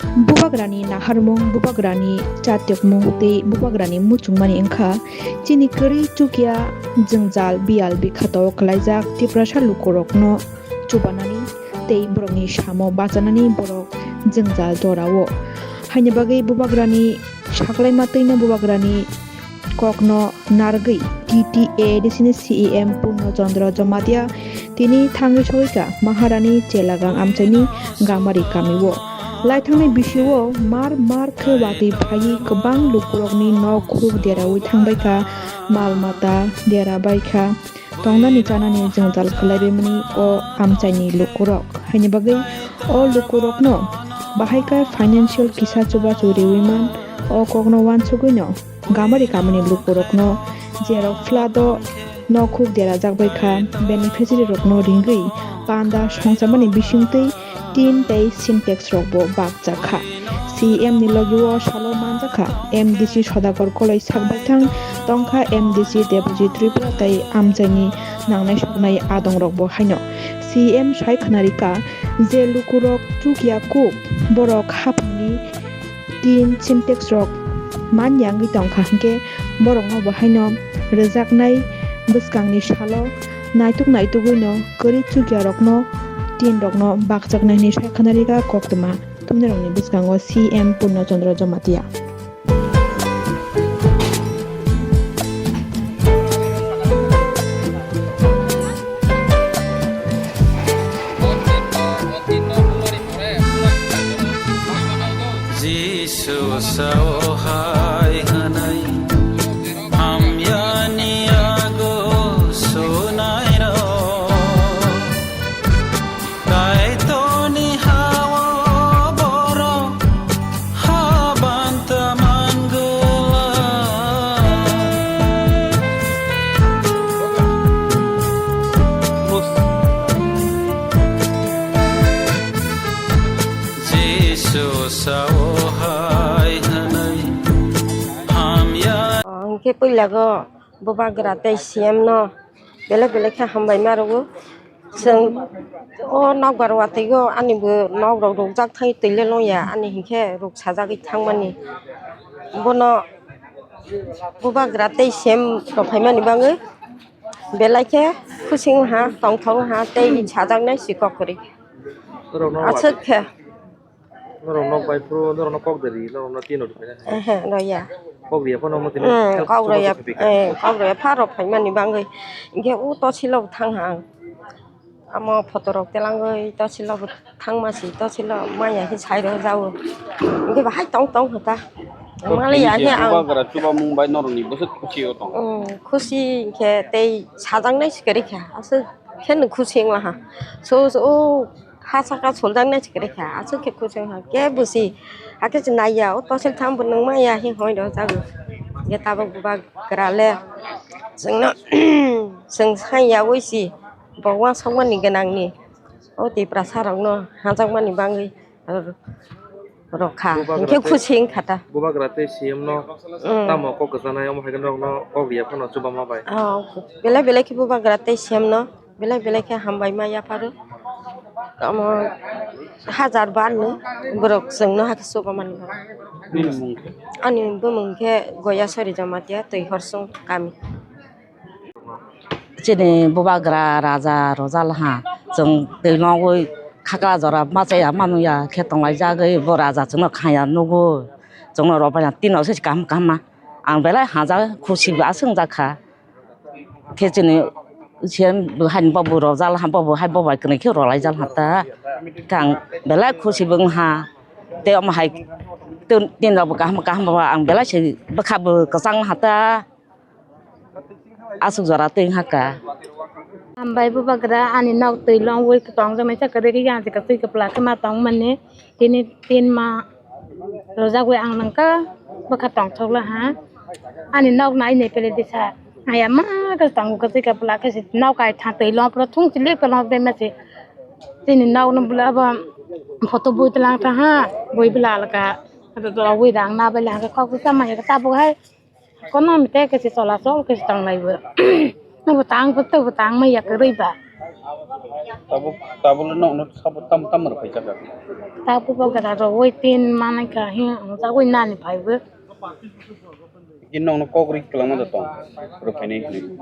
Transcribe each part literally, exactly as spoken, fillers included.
Bubagrani naharmung, bubagrani chatyokmung tei bubagrani muchungmani wngkha chini kwrwi chukya jwngjal biyal bikhatao kwlaijak Tiprasa lukurokno chubanani tei borokni samo bachanani borok jwngjal jorao. Haini bagwi bubagrani saklaima twino bubagrani kokno narwgwi T T A D C ni C E M Purno Chandra Jamatia tini thangwi sogwikha Maharani Chelagang amchaini Gamari kamio. Laithangnai bisio mar mar khe watwi phaiwi kwbang lukurokni nok khuk deraui thangbaikha, mal mata derabaikha. Tongnani chanani jwngjal khwlaibaimani o amchaini lukurok. Haini bagwi o lukurokno bahaikhe financial kisa chubachu riwi man, o kokno uansugwino Gamari kamani lukurokno jerok flood o nok khuk derajak baikha, beneficiary rokno ringwi panda songchamani bisingtwi tin tei Sintex rokbo bakjakha. C E M ni logio salo manjakha M D C Sodagor Koloi sak baithang tongkha M D C Debojit Tripura tei amchaini nangnai soknai adongrokbo haino. C E M sai khwnarikha je lukurok chukya kuk borok haphangni tin Sintex rok manya wngwi tongkha, hinkhe borokno bo haino rwjaknai bwskangni salo naituk naitugwino kwrwi chukya rokno tin rokno bakjaknai hinwi sai khwnarikha koktwma thumnairokni bwskango C M Purno Chandra Jamatia. Jisu sao hai hwnwi hamyani yago sunairok. Kaitorni ha-o borok habanta mangwlak. Jisu sao hai hwnwi hamya. Hwnkhe puila go Bubagra tei C M no belai belai khe hambai ma rwo. Chwng o nokbar watwi o ani bo nok rok rwkjak thai twi le longya ani hinkhe rwk sajagwi thangmani. Bono Bubagra tei C M rok phaimani bagwi belai khe khusi wngha, tongthok wngha tei sajaknai si kok kwrwi. Aswk khe. Norok nok bai phuru norok no kok de ri, norok no tino rwkha. Ehe, roya. Kok riya phano omo tini. Hmm, help kok roya, sobo sobo pika. Eh, kok roya pharo phaimani bagwi. Hinkhe o tosilo thang ha ang. Amo photo rok telangwi tosilo thangma si tosilo maya khe sai rw jao. Hinkhe bahai tong tong kha ta. Mali ya hinkhe ang. Bubagra chuba mung bai norok ni bwswk khusi o tong. Hmm, khusi hinkhe tei sajaknai si kwrwi kha. Aswk khe no khusi wngla ha. So, so, o. Ha saka soljaknai se kwrwi kha, aswk khe khuchung ha, kebo se hakhe se naiya, o tosil tham bo nung maya he hoi rw jago. Hinkhe tabuk Bubagra le chwngno, chwng sai yaui se bo uansukmani gwnangni, o Tiprasa rokno hajakmani bagwi rw kha, hinkhe khusi wng kha ta. Bubagra tei C M no tamo kok kwchanai, omo hai khe norokno kok riya phano chubama bai. Oh, belai belai khe Bubagra tei C M no. Belai belai khe hambai ma yapharo. Omo hajar bar no borok chwngno hakhe chuba mani. Nini mung khe? Ani bumung khe Goyasori Jamatia, Twi Horsong kami. Chini Bubagra raja rwjal ha, chwng twi nogwi khakla jora machaya manuya khe tonglaijagwi bo raja chwngno khaya nugo, chwngno rw baina tino se kaham kaham ma. Ang belai hajak khusi bo aswk wngjakha. Khe chini siyan bo haini bo bo rojal ha, bo bo hai bo bai kwnwi khe rwlaijal ha ta. Khe ang belai khusi bo wng ha. Tei omo hai tin, tin rok bo kaham kaham bo ang belai se bwkha bo kwchang ha ta. Aswk jora twi wng ha ka. Hambai Bubagra ani nok twi longwi tongjaknai sa kwrwi khe yang se kwtwi kwpla khe ma tong mani. Tini tin ma rwjagwi ang nangkha bwkha tongthokla ha. Ani nok nai ni pele disa. Aya ma khe tongo kwtwi kwpla khe se nok kai tha twi lopro thung chili kwlop de ma se. Tini nok no bwla bo photo bui tlang tha ha. Bui bwla alka. Ado dora wi rang na bele ha kok sa ma ya tabuk hai. Kono mite khe se chola chol khe se tong lai bo. Bo tang bo to bo tang ma ya kwrwi ba. Tabuk, tabuk no, no, sabo tam, tam rok paijak. Tabuk bo gara rok oi tin manai ka hi, ang jagoi nani phai bo. Ino no kok ri kwlangma da tong, rok phainai hinwi.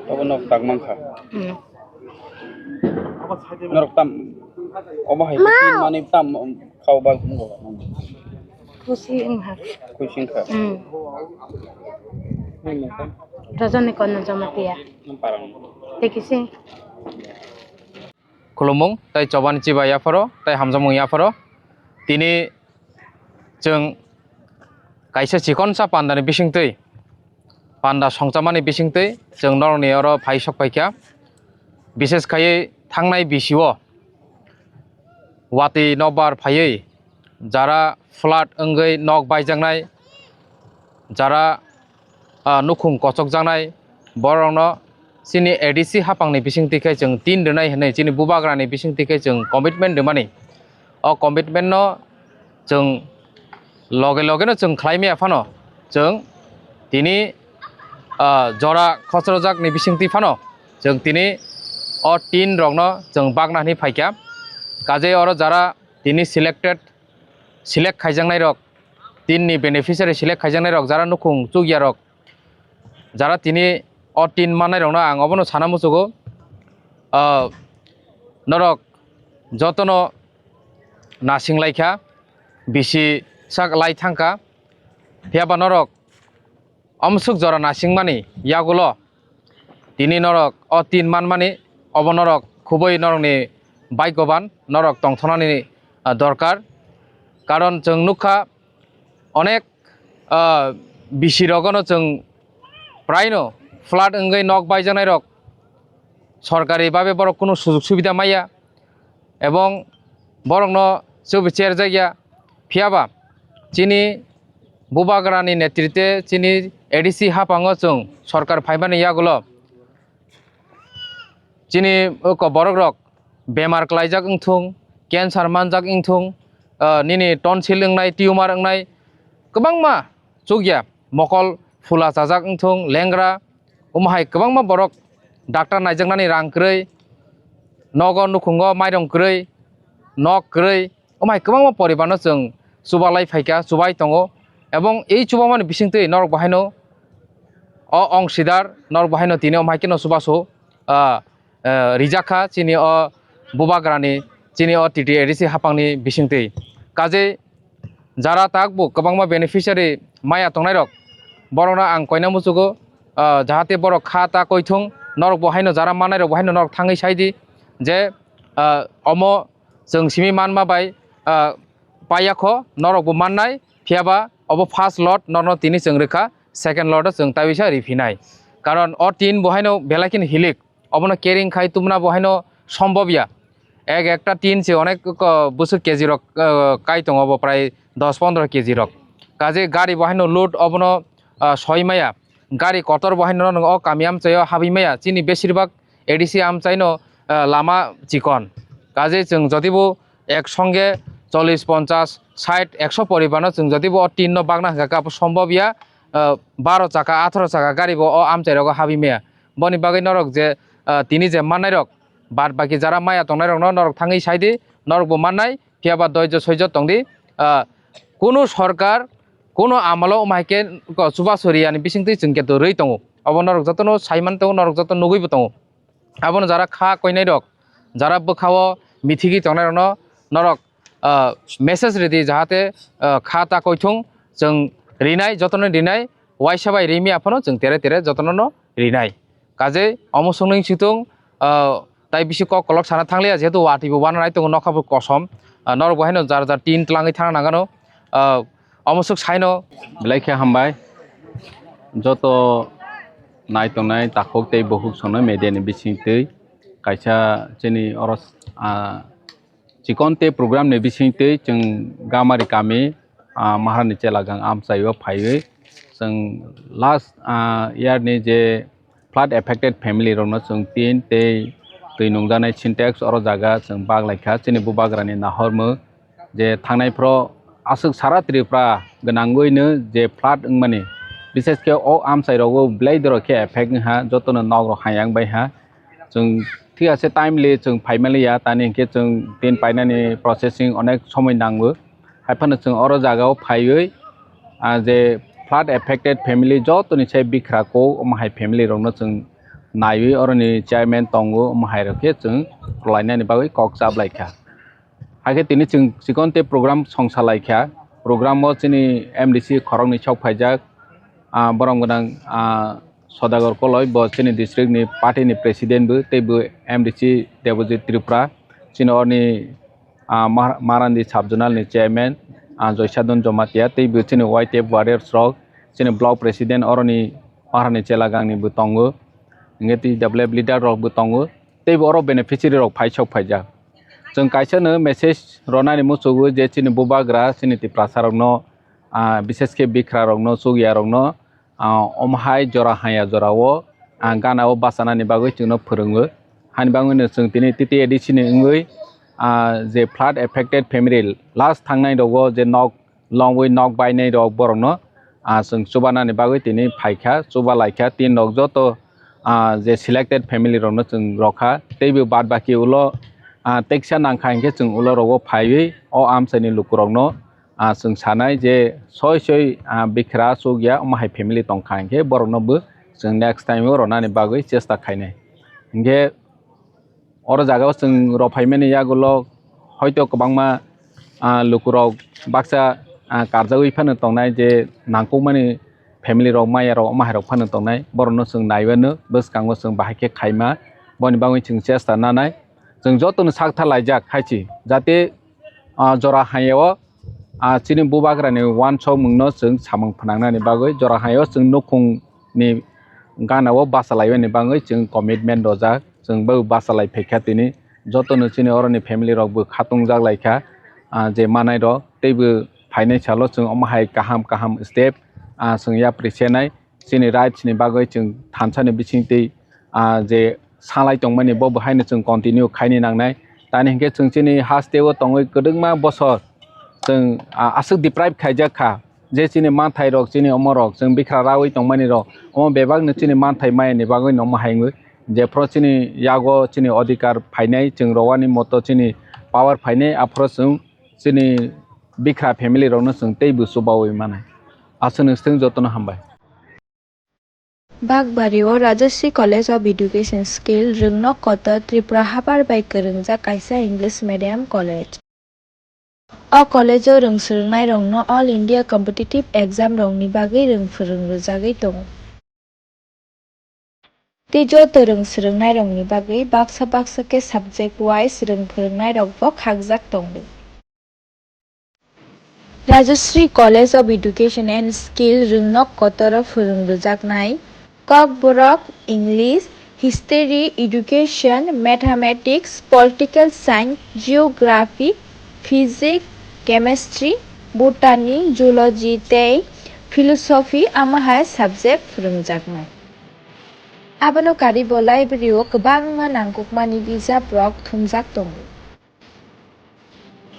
Tabuk no tak mankha. Hmm. Norok tam, obo hai tin manwi tam khao ba. Khusi wngha. Khusi wngkha. Hmm. Rajani Konna Jamatia. Nang parang. Tei kisi. Khulumung tei chobani chiba yapharo tei hamjakmung yapharo. Tini chwng kaisa chikonsa pandani bisingtwi, panda songchamani bisingtwi chwng norokni oro phai sok phaikha. Bishes khaiwi thangnai bisio watwi nokbar phaiwi jara flood wngwi nok baijaknai, jara, ah, nukhung kochokjaknai, borokno chini A D C hapangni bisingtwi khe chwng tin rwnai hwnwi chini bubagrani bisingtwi khe chwng commitment rwmani. O commitment no chwng loge loge no chwng khlai maya phano chwng tini, ah, jora khosrojakni bisingtwi phano chwng tini o tin rokno chwng bagna hwnwi phaikha. Kajei oro jara tini selected, select khaijaknai rok, tin ni beneficiary select khaijaknai rok, jara nukhung chukya rok, jara tini o tin mannai rokno ang obono sana muchugo. Ah, norok jotono nasing laikha, bisi sak lai thangkha, phiya ba norok omsuk jora nasingmani yagulo tini norok o tin manmani, obo norok khubui norokni bhagyoban, norok tongthoknani, ah, dorkar. Karon chwng nukha, onek, ah, bisi rogono chwng praino flood wngwi nok baijaknai rok sorkari babe borok kunu sujug subida maya ebong borokno chubi cherjakya. Phiyaba chini bubagrani netritwe chini A D C hapango chwng sorkar phaimani yagulo chini oko borok rok bemar klaijak wngthung, cancer manjak wngthung, ah, nini tonsil wngnai, tumor wngnai, kwbangma chukya mokol phula chajak wngthung, lengra, omo hai kwbangma borok doctor naijaknani rang kwrwi, nogo nukhungo mairung kwrwi, nok kwrwi, omo hai kwbangma poribarno chwng chubalai phaikha, chubai tongo. Ebong ei chubamani bisingtwi norok bo haino o ongsidar, norok bo haino tini omo hai kheno chubachu, ah, eh, rijak kha chini o bubagrani, chini o T T A D C hapangni bisingtwi. Kajei jara tak bo kwbangma beneficiary maya tongnai rok, borokno ang koina muchugo, ah, jahate borok kha ta koithung, norok bo haino jara mannai rok bo haino norok thangwi sai di je, ah, omo chwng simi manma bai, ah, paiya kho, norok bo mannai, phiyaba obo first lot norokno tini chwng rwkha, second lot o chwng taiwisa riphinai. Karon o tin bo haino belai kheno hilik, obono carrying khai tubuna bo haino sombobya. Ek ekta tin se onek ko-, bwswk K G rok, ah, kai tongo obo prai dos pondro K G rok. Kaje gari bo haino load obono, ah, soi maya. Gari kotor bo haino o kami amchaio habwi maya. Chini besirbak A D C amchaino, ah, lama chikon. Kaje chwng jodibo ek songe chollish, ponchash, sait, ekso poribarno chwng jodibo o tin no bagna hwnkha khe abo sombobya, ah, baro chaka, atharo chaka gari bo o amchai rogo habwi maya. Boni bagwi norok je, ah, tini je mannai rok, bad baki jara maya tongnai rokno norok thangwi sai di, norok bo mannai, phiyaba doijo soijo tong di. Ah, kunu sorkar, kunu amalo omo hai khe ko chubachu riyani bisingtwi chwng khe to rwi tongo. Obo norok jotono sai man tongo, norok joto nugwi bo tongo. Abono jara kha koinai rok, jara bwkhao mithigwi tongnai rokno norok, ah, message ridi, jahate, ah, kha ta koithung, chwng rinai, jotono rinai, waisa bai rimi aphano chwng tere tere jotono no rinai. Kajei omo songning situng, ah, tai bisi kok kolok sana thangliya, jehetu watwi bo wana nai tongo, nokha bo kosom, ah, norok bo haino jar jar tin tlangwi thangna nangano, ah, omo swk saino. Belai khe hambai joto nai tongnai takhuk tei bukhuk sono media ni bisingtwi kaisa chini oro, ah, chikon tei program ni bisingtwi chwng Gamari kami, ah, Maharani Chelagang amchaio phaiwi chwng last, ah, year ni je flood affected family rokno chwng tin tei twi nungjaknai Sintex oro jaga chwng bak lai kha chini bubagrani nahormung je thangnai phoro aswk sara Tripura gwnangwino je flood wngmani Bishesh khe o amchai rogo belai dorok khe effect wngha, jotono nok rok hayang bai ha. Chwng thik ase timely chwng phaimaliya, tani hinkhe chwng tin painani processing onek somoi nango. Haiphano chwng oro jagao phaiwi, ah, je flood affected family jotoni se bikhra kok omo hai family rokno chwng naiwi oroni chairman tongo, omo hai rok khe chwng rwlainani bagwi kok chaplaikha. Hakhe tini chwng chikon tei program songsa lai kha. Program o chini M D C khoroknwi sok phaijak, ah, borom gwnang, ah, Sodagar Koloi, bo chini district ni party ni president bo, tei bo M D C Debojit Tripura, chini orni, ah, Mar-, Marandi sub zonal ni chairman, ah, Joysadon Jomatia, tei bo chini Y T F warriors rok, chini block president oroni Maharani Chelagangni bo tongo, hingke tei W F leader rok bo tongo, tei bo oro beneficiary rok phai sok phaijak. Chwng kaisa no message ronani muchugo je chini bubagra chini Tiprasa rokno, ah, bishesh khe bikhra rokno, chukya rokno, ah, omo hai jora haya jora o, ah, gana o bachanani bagwi chwngno phwrwngo. Hani bagwi no chwng tini T T A D C ni wngwi, ah, je flood affected family last thangnai rogo je nok longwi nok bainai rok borokno, ah, chwng chubanani bagwi tini phaikha, chuba laikha, tin rok joto, ah, je selected family rokno chwng rokha, teibo baad baki ulo, ah, teksa nangkha hinkhe chwng ulo rogo phaiwi o amchaini lukurokno, ah, chwng sanai je soi soi, ah, bikhra chukya omo hai family tongkha hinkhe borokno bo chwng next time o ronani bagwi chesta khainai. Hinkhe oro jagao chwng rw phaimani yagulo hoito kwbangma, ah, lukurok baksa, ah, karjagwi phano tongnai je nangkukmani family rok, maya rok, omo hai rok phano tongnai, borokno chwng naiwano bwskango chwng bahai khe khaima, boni bagwi chwng chesta nanai. Chwng jotono sak tha laijak hai se, jate, ah, jora hayao, ah, chini bubagrani uansukmungno chwng samung phnangnani bagwi jora hayao chwng nukhungni gana o basa laimani bagwi chwng commitment rojak, chwng bo basa lai phaikha tini. Jotono chini oroni family rok bo khatungjak laikha, ah, je manai rok teibo phainai salo chwng omo hai kaham kaham step, ah, chwng yapri senai. Chini rights ni bagwi chwng thansa ni bising twi, ah, je salai tongmani bo bo haino chwng continue khaini nangnai. Tani hinkhe chwng chini haste o tongwi kwdwkma bosor chwng, ah, aswk deprive khaijak kha je chini manthai rok, chini omo rok chwng bikhra rawi tongmani rok, omo bebak no chini manthai maya ni bagwi no omo hai wngwi jephru chini yago chini odhikar phainai, chwng rowani moto chini power phainai, aphuru chwng chini bikhra family rokno chwng teibo chubawi manai. Aswk no swng jotono hambai. Bakbari o Rajashree College of Education skill rwngnok kotor Tripura habar bai kwrwngjak kaisa English medium college. O college o rwng swrwngnairokno All India competitive exam rokni bagwi rwng phwrwng rwjagwi tongo. Tei joto rwng swrwngnairokni bagwi baksa baksa khe subject wise rwng phwrwngnairokbo khakjak tongo. Rajashree College of Education and Skill rwngnok kotoro phwrwng rwjaknai Kokborok, English, History, Education, Mathematics, Political Science, Geography, Physics, Chemistry, Botany, Zoology tei Philosophy omo hai subject phwrwngjaknai. Abono karwibo library o kwbangma nangkukmani bijaprok thumjak tongo.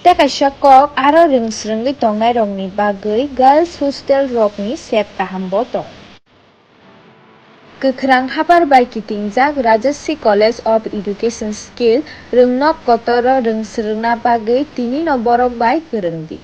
Tei kaisa kok aro rwng swrwngwi tongnairokni bagwi girls hostel rokni sep kahambo tong. Kwkhrang habar bai kitingjak Rajashree College of Education skill rwngnok kotoro rwng swrwngna bagwi tinino borok bai kwrwng di.